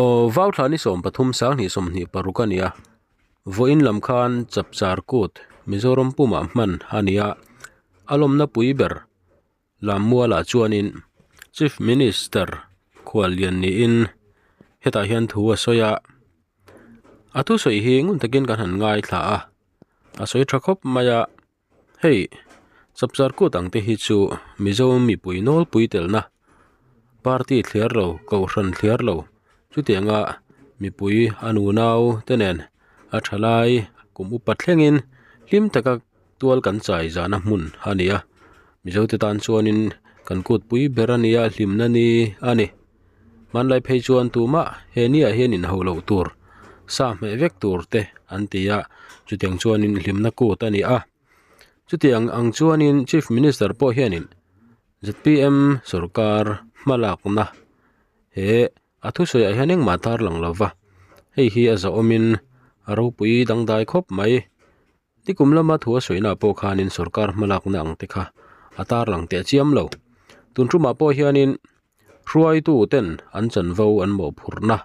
Aw vauthla ni 13 2026 a ni a, vawiin lam khan Chapchar Kut Mizoram pumah hman a ni a, a lawmna pui ber Lammualah chuanin Chief Minister khuallian niin hetah hian thu a sawi a, a thusawi hi ngun takin kan han ngaithla a, a sawi tha khawp mai a. Hei Chapchar kut ang te hi chu Mizo mipui nawlpui telna party thliar lo kohhran thliar lo chutianga mipui a nunau te nen a thalai kum upa thlengin hlim taka tual kan chai zahna hmun a ni a Mizo te tan chuanin kan kut pui ber a nia hlimna ni a ni. Hmanlai phei chuan tumah he niah hian inho loh tur sa hmeh vek tur te an ti a, chutiang chuanin hlimna kut a ni a. Chutiang ang chuanin Chief Minister pawh hianin zpm sorkar hmalakna he a thusawiah hian engmah a tarlang lo va, hei hi a zahawmin a ropui dangdai khawp mai. Nikum lama thu a sawina pawh khanin sorkar hmalakna ang te kha a tarlang teh chiam lo. Tun tumah pawh hianin hruaitu ten an chanvo an mawhphurhna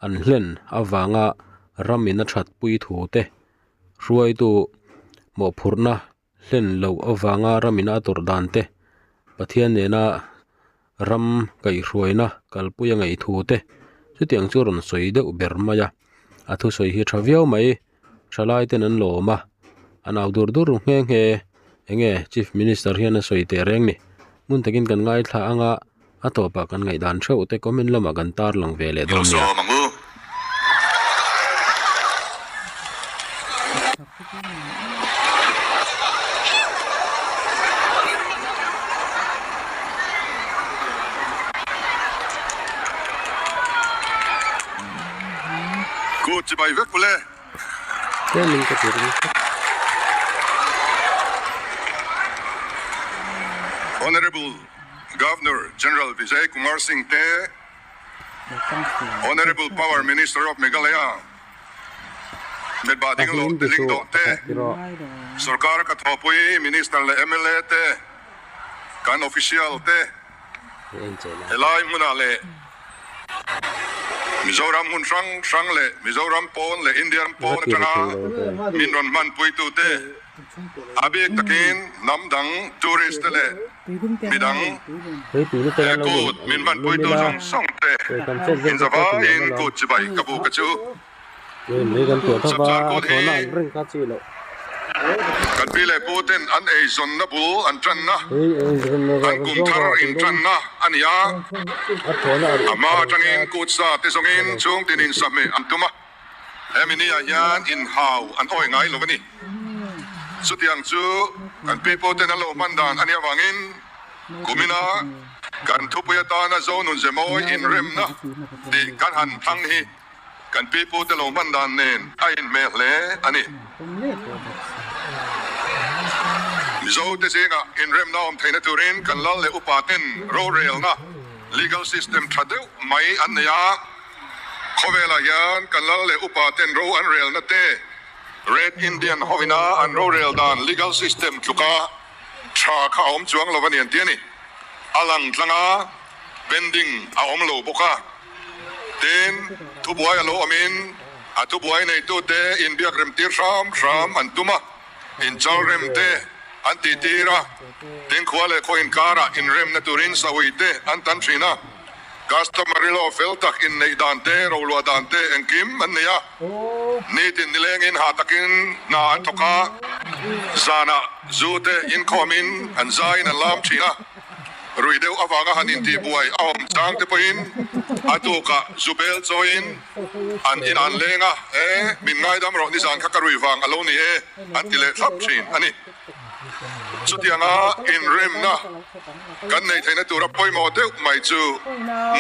an hlen avanga ramin a thatpui thu te, hruaitu mawhphurhna hlen loh avanga ramin a tawrh dan te, Pathian nena ram kaihhruaina kalpui a ngaih thu te chutiang chu a rawn sawi deuh ber mai a, a thusawi hi a tha viau mai. Thalai ten an lawm a, an au dur dur nghe nghe enge Chief Minister hian a sawi teh reng ni. Hmun takin kan ngaithla ang a, a tawpah kan ngaihdan theuh te comment lamah kan tarlang ve leh dawn nia. Kut chibai vek ule. Honourable Governor General Vijay Kumar Singh te, Honourable Power Minister of Meghalaya Metba Dinglo Telingdoh te, Sorkar ka thawhpui Minister leh mla te, kan official te, Helai hmunah leh Mizoram hmun hrang hrang leh Mizoram pawn leh India ram pawn atanga min rawn hmanpuitute, a bik takin hnam dang tourist te leh midang he kut min hmanpuitu zawng zawng te inzavaiin kut chibai ka buk a chu. Chapchar kut hi kan pi leh pu ten an eizawnna bul an tanna, an kum thar in tanna a ni a. A hma atangin kut sa te zawngin chhungtin in sahmeh an tum a, hemi ni ah hian inhau an awi ngai lo a ni. Chutiang chu kan pi pu ten an lo hman dan a nih avangin kumina kan thupui atana Zonun Zemawi inremna tih kan han thlang hi Kan pipute lo hman dan nen a inhmeh hle a ni. Mizote zingah inremna awm theihna turin kan lal leh upa ten rorelna, legal system, tha deuh mai an nei a. Khawvelah hian kan lal leh upa ten ro an relna te, Red Indian hovina an rorel dan, legal system, tluka tha kha a awm chuang lo a ni an ti a ni. A lang tlang a, pending a awm lo bawk a. Tin, thubuai a lo awmin a thubuai neitute inbiak remtir hram hram an tum a, inchal rem te an tihtir a, tin khua leh khaw inkarah inremna turin sawi te an tan thin a, customary law fel tak inneih dan te, roluah dan te engkim an nei a, nitin nilengin hah takin hna an thawk a, zanah zu te inkhawmin an zaiin an lam thin a. Rui deuh avanga han intihbuai a awm chang te pawhin a tukah zu bel chawiin an in an leng a, E, min ngaidam rawh, nizan kha ka rui vang a lo ni e, an ti leh thlap thin a ni. Chutianga inremna kan neih theihna tura pawimawh deuh mai chu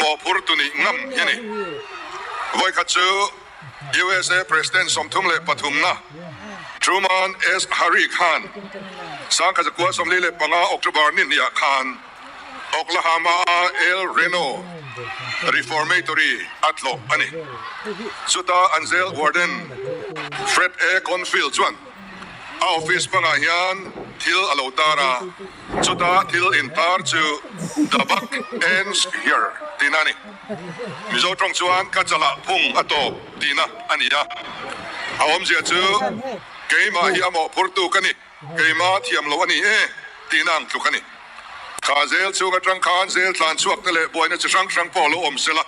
mawhphur tu nih ngam hi a ni. Vawikhat chu USA President 33na Truman S. Harry khan 1945 October ni hniah khan Oklahoma-a El Reno Reformatory a tlawh a ni. Chuta an jail warden Fred A. Confield chuan a office bangah hian. thil a lo tar a, chuta thil intar chu The buck ends here tihna a ni. Mizo tawng chuan ka chalah phung a tawp tihna a ni a, a awmzia chu keimah hi a mawhphurtu ka ni, keimah thiam lo a ni e tihna ang tluk a ni. Kha zel chhung atang khan zel tlan chhuak te leh buaina chi hrang hrang pawh lo awm sela,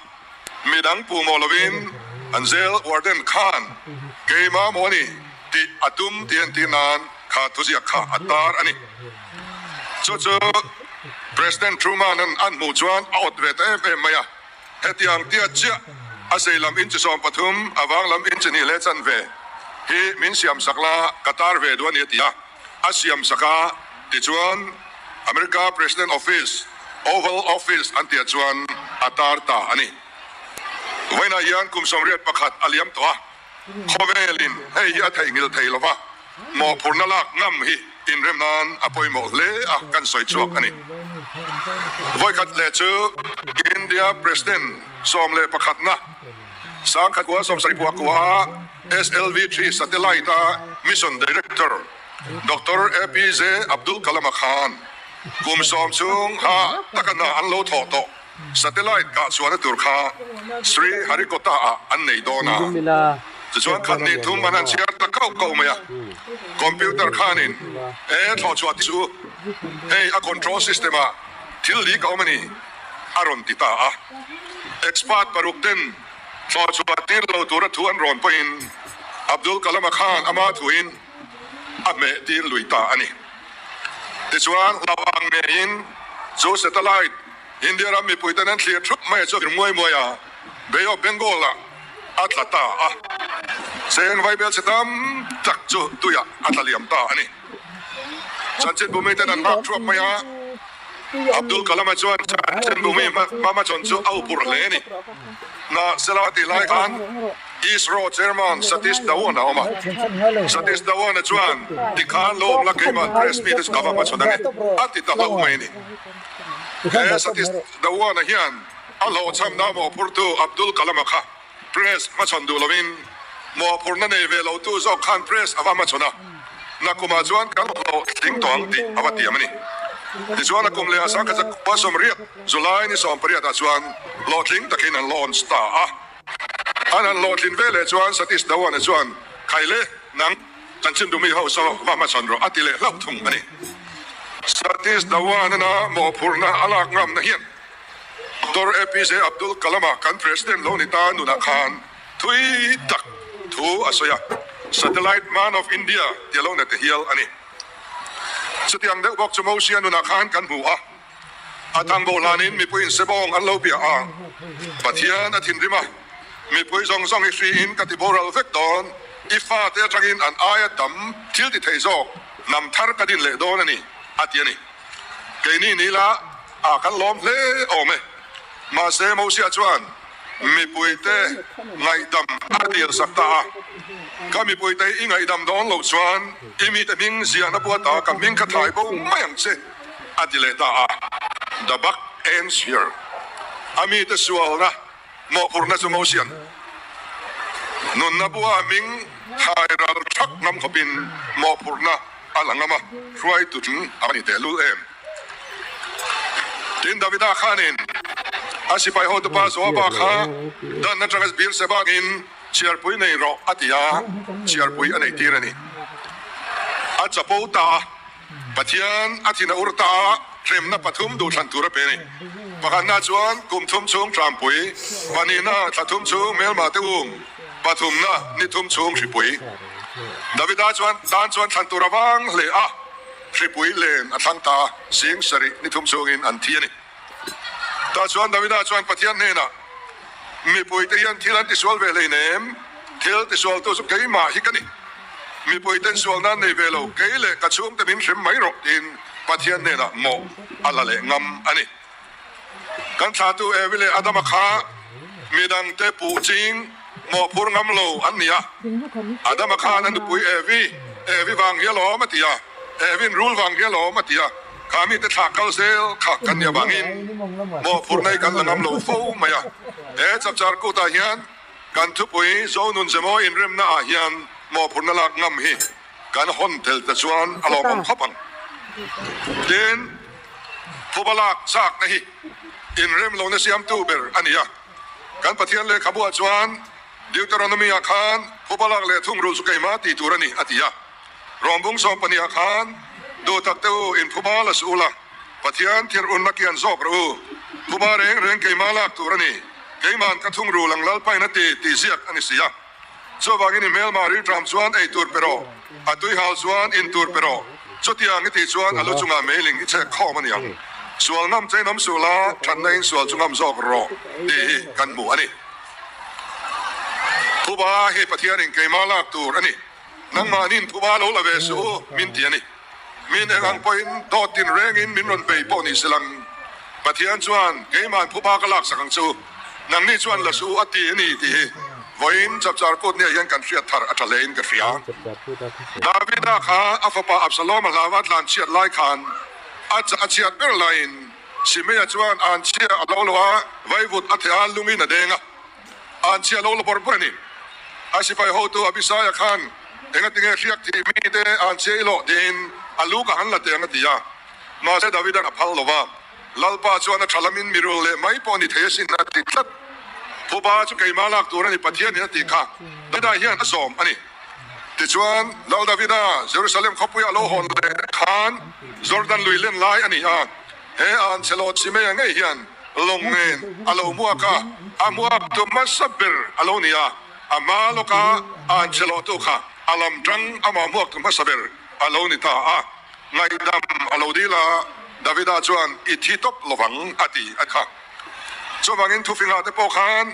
midang puh mawh lovin an zel warden khan keimah maw a ni tih a tum tih entir nan kha thuziak kha a tar a ni. Chu chu President Truman-a'n an hmuh chuan a awt ve ta em em mai a, hetiang tiat chiah a sei lam inchi 13, a vang lam inchi hnih leh chanve hi min siam sak la, ka tar ve duh a ni a ti a, a siam sak a, tichuan America President Office, Oval Office an tihah chuan a tar ta a ni. Vawiinah hian kum 81 a liam tawh a. Khawvelin hei hi a theihnghilh thei lova, mawhphurhna lak ngam hi inrem nan a pawimawh hle a kan sawi chhuak a ni. Vawikhat leh chu India President 11 na Sangkhat kua 70 pua kua SLV-3 Satellite a Mission Director Doctor APJ Abdul Kalam-a khan kum sawm chhung ha taka hna an lo thawh tawh. Satellite kah chhuahna tur kha Sri Harikota ah an nei dawn a, tichuan khat ni thum an han chhiar ta kauh kauh mai a. Computer khanin he thlawh chhuah ti chu hei a control system ah thil leak a awm a ni a rawn ti ta a. Expert paruk ten thlawh chhuah tir lo tura thu an rawn pawhin Abdul Kalam-a khan ama thuin a hmeh tir lui ta a ni. Tichuan hlauh ang ngeiin chu satellite India ram mipuiten an thlir thup mai a chu a muai muai a, Bay of Bengal ah a tla ta a, cheng vaibel chhe tam tak chu tuiah a tla liam ta a ni. Chanchin bumiten an nghak thuap mai a, Abdul Kalam-a chuan chanchin bumi hmahmachhawn chu a upur hle a ni. Na sela tih lai khan ISRO Chairman Satish Dhawan a awm a, Satish Dhawan-a chuan tikhan lo awm la keimah press mite chu ka va hmachhawn ange a ti ta hlauh mai a ni. He Satish Dhawan-a hian a hlawhchhamna mawhphurtu Abdul Kalam-a kha press hmachhawn duh lovin mawhphurna nei ve lotu zawk khan press a va hmachhawn a, nakumah chuan kan hlawhtling tawh ang tih a va tiam a ni. Tichuan a kum leh a 1980 July ni 18 ah chuan hlawhtling takin an launch ta a. An han hlawhtlin ve leh chuan Satish Dhawan-a chuan Khaile nang chanchin dumi ho saw va hmachhawn rawh a ti leh hlauh thung a ni. Satish Dhawan-a mawhphurhna a lak ngamna hian Doctor APJ Abdul Kalam-a kan President lo ni ta nunah khan thui tak thu a sawi a, Satellite Man of India tia lo na ti hial a ni. Chutiang deuh bawk chu Mosia nunah khan kan hmu a. A thangbo hlanin mipui in sebawng an lo bia a, Pathian a thinrim a, mipui zawng zawng hi hriin ka ti boral vek dawn, i fate atangin an aia tam thil ti thei zawk hnam thar ka din leh dawn a ni, a ti a ni. Keini ni la a kan lawm hle awm e. Mahse Mosia chuan mipuite ngaihdam a tirsak ta a, Ka mipuite i ngaihdam dawn loh chuan i mite hming ziahna buata ka hming ka thai bo mai ang che. A ti leh ta a, The buck ends here. A mite sualna mawhphurhna chu Mosian nunna bua hming thai ral thak ngam khawpin mawhphurhna a la ngam a, hruaitu tling a va ni tehlul em. Tin, Davida khanin a sipai hotupa Joaba kha dan atanga Beerseba angin chhiarpui nei rawh a ti a, chhiarpui a neitir a ni. A chapo ta a. Pathian a thin a ur ta a, hremna pathum duhthlan tur a pe a ni. Pakhatna chuan kum thum chhung tlampui, pahnihna thla thum chhung hmelma te um, pathumna ni thum chhung hripui. Davida chuan tan chuan thlan tur a vang hle a, hripui len a thlang ta a, sing sarih ni thum chhungin an thi a ni. Tah chuan Davida chuan Pathian hnenah, Mipuite hian thil an tisual ve hleinem, thil tisualtu chu keimah hi ka ni. Mipuiten sual nan nei ve lo, kei leh ka chhungte min hrem mai rawh tiin Pathian hnenah mawh a la leh ngam a ni. Kan thlahtu Evi leh Adama kha midangte puh ching mawhphur ngam lo an ni a. Adama khan a nupui Evi, Evi vang hi alawm a ti a, Evi'n rul vang hi alawm a ti a. Kha mite thlah kal zel kha kan nih avangin mawhphurh nei kan la ngam lo fo mai a. He chapchar kutah hian kan thupui Zonun Zemaw inremna ah hian mawhphurhna lak ngam hi kan hawn tel ta chuan a lawmawm khawp ang. Tin, phuba lak chakna hi inrem lohna siamtu ber a ni a. Kan Pathian lehkhabuah chuan Deuteronomy-ah khan phuba lak leh thungrulh chu keimah tih tur a ni a ti a. Rawmbung 12 ah khan duh tak te u in phuba la suh ula, Pathian thir unna kian zawk rawh u. Phuba reng reng keimah lak tur a ni, keima'n ka thungrul ang Lalpain a ti tih ziak a ni si a. Chuvangin i hmelma rilṭam chuan ei tur pe rawh, a tuihal chuan in tur pe rawh. Chutiang i tih chuan a lu chungah meiling i chhek khawm a ni ang. Sual ngam chein awm suh la, ṭhatna in sual chu ngam zawk rawh tih hi kan hmu a ni. Phuba hi Pathianin keimah lak tur a ni. Nangmahni'n phuba lo la ve suh u, min ti a ni. Min eng ang pawhin dawt tin rengin min rawn bei pawh ni silang. Pathian chuan keima'n phuba ka laksak ang chu, nangni chuan la suh u a ti a ni tih hi vawiin chapchar kut nia hian kan hriat thar a tha hlein ka hria. Davida kha a fapa Absalom a hlauva tlan chhiat lai khan a a chhiat ber laiin Simeia chuan an chhia a lo lo a, vaivut a theh a, lungin a deng a. An chhia lo la bawrh bawrh a ni. A sipai hotu Abisaia khan, Engatinge hriak thih mite an chhia i lawh? tiin a lu ka han la teh ang a ti a. Mahse Davidan a phal lo va, Lalpa chuan a tha lamin mi rul leh mai pawh ni thei asin a ti tlat. Phuba chu keimah lak tur a ni Pathianin a tih kha Davida hian a zawm a ni. Tichuan Lal Davida Jerusalem khawpuia lo hawn leh khan Jordan lui len lai a ni a, he an chhe lawt Simeia ngei hian lawng nen a lo hmuak a, a hmuaktu hmasa ber a lo ni a, a hma lawka a an chhe lawhtu kha a lam tang amah hmuaktu hmasa ber a lo ni ta a, ngaihdam a lo dil a, Davida chuan i thi tawp lovang a ti a kha. Chuvangin thufingah te pawh khan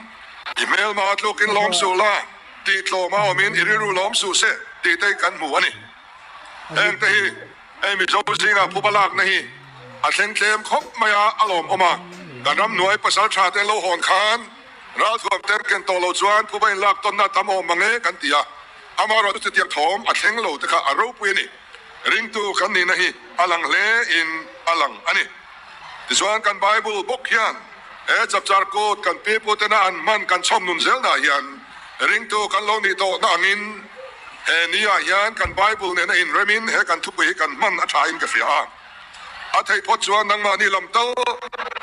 i hmelma tlukin lawm suh la, tih tlawma awmin i rilru lawm suh se tih te kan hmu a ni. Heng te hi Hei Mizo zingah phuba lakna hi a thleng tlem khawp mai a, a lawmawm a. Kan ramhnuai pasal tha te lo hawn khan ralthuam ten ken tawh lo chuan phuba in lak tawnna tam awm mang e kan ti a. Amaherawhchu chutiang thawm a thleng lo te kha a ropui a ni. Ringtu kan nihna hi a lang hle in a lang a ni. Tichuan kan Bible bawk hian he chapchar kut kan pipu tena an hman kan chhawm nun zelna hian ringtu kan lo nih tawhna angin he ni ah hian kan Bible nena inremin he kan thupui hi kan hman a tha in ka hria a. A theih phawt chuan nangmahni lam tal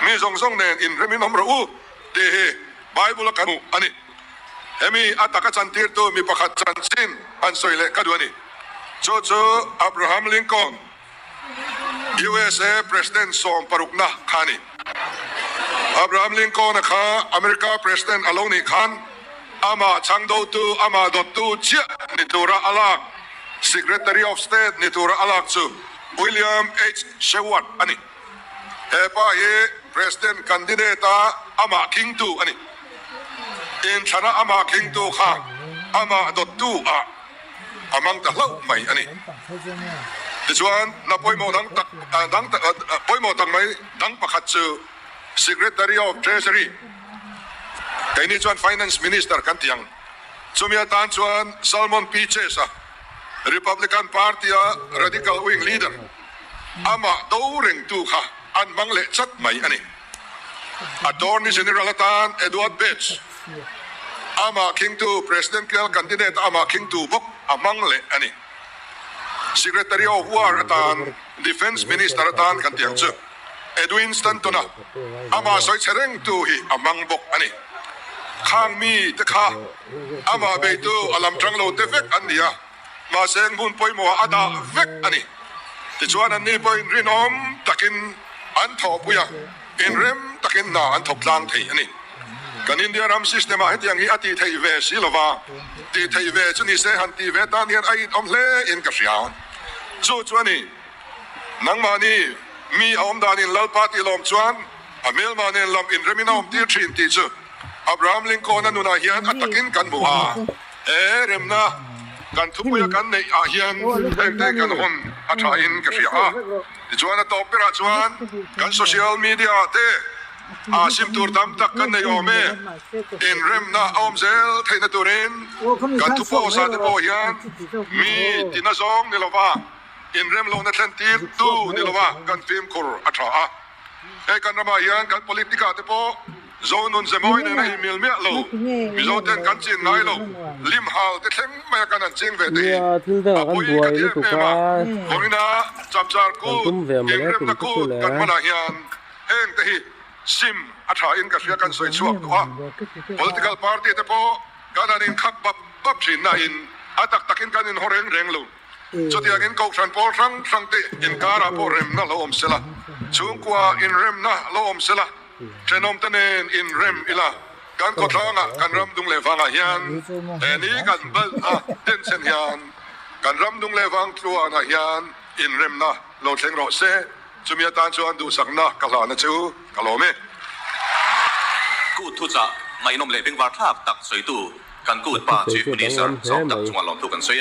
mi zawng zawng nen inremin awm rawh u tih hi Bible a kan hmuh a ni. Hemi a taka chantirtu mi pakhat chanchin han sawi leh ka duh a ni. Chu chu Abraham Lincoln. USA President 60na kha a ni. Abraham Lincoln-a kha America President a lo nih khan amah chhangdotu, amah dawttu chiah ni tura a lak, Secretary of State ni tura a lak chu William H. Seward a ni. He pa hi President candidate-a amah khingtu a ni. Inthlana amah khingtu kha amah dawttu ah a mang ta hlauh mai a ni. Tichuan, hna pawimawh dang tak dang pawimawh tak mai dang pakhat chu Secretary of Treasury, keini chuan Finance Minister kan ti ang, chumi atan chuan Salmon P. Chase-a, Republican Party-a Radical Wing Leader, amah do rengtu kha an hmang leh chat mai a ni. Attorney General atan Edward Bates, amah khingtu Presidential candidate amah khingtu bawk a hmang leh a ni. Secretary of War atan Defence Minister atan kan ti ang chu Edwin Stanton-a amah sawi chhe rengtu hi a hmang bawk a ni. Khang mi te kha amah beitu a lam tang lo te vek an ni a, mahse hmun pawimawhah a dah vek a ni. Tichuan anni pawhin rinawm takin an thawhpui a, inrem takin hna an thawk tlang thei a ni. Kan India ram system ah hetiang hi a tih theih ve si lova, tih theih ve chu nise han tih ve tan hian a inawm hle in ka hria. Chu chu a ni, nangmahni mi a awm danin Lalpa tih lawm chuan a hmelma nen lam inremin a awm tir thin tih chu Abraham Lincoln-a nunah hian a takin kan hmu a, he remna kan thupuia kan neih ah hian hengte kan hawn a tha in ka hria a. Tichuan a tawp berah chuan kan social media ah te a sim tur tam tak kan nei awm e. Inremna a awm zel theihna turin kan thu post ah te pawh hian mi tina zawng ni lova inrem lohna thlen tir tu ni lova kan fimkhur a tha a. Hei kan ramah hian kan politic ah te pawh. Zonun ze mawi nena i mil miah lo, Mizo ten kan chin ngai lo, lim hal te thleng mai a kan han ching ve te hi a pawi ka ti em em a. Vawiina Chapchar Kut, Inremna Kut kan hmanah hian heng te hi sim a tha in ka hria kan sawi chhuak duh a. Political party te pawh kan han inkhak bap bap thin na in a tak takin kan inhaw reng reng lo. Chutiangin Kohhran pawl hrang hrang te inkarah pawh remna lo awm sela, chhungkua inremna lo awm sela, Thenawmte nen inrem ila, kan khawthlangah kan ram dung leh vangah hian he ni kan balh a denchhen hian kan ram dung leh vang tluanah hian inremna lo thleng rawh se. Chumi atan chuan duhsakna ka hlahna chu ka lawm e. Kut thuchah ngaihnawm leh bengvar thlak tak sawitu kan kut pa Chief Minister Zawng tak chungah lawmthu kan sawi a.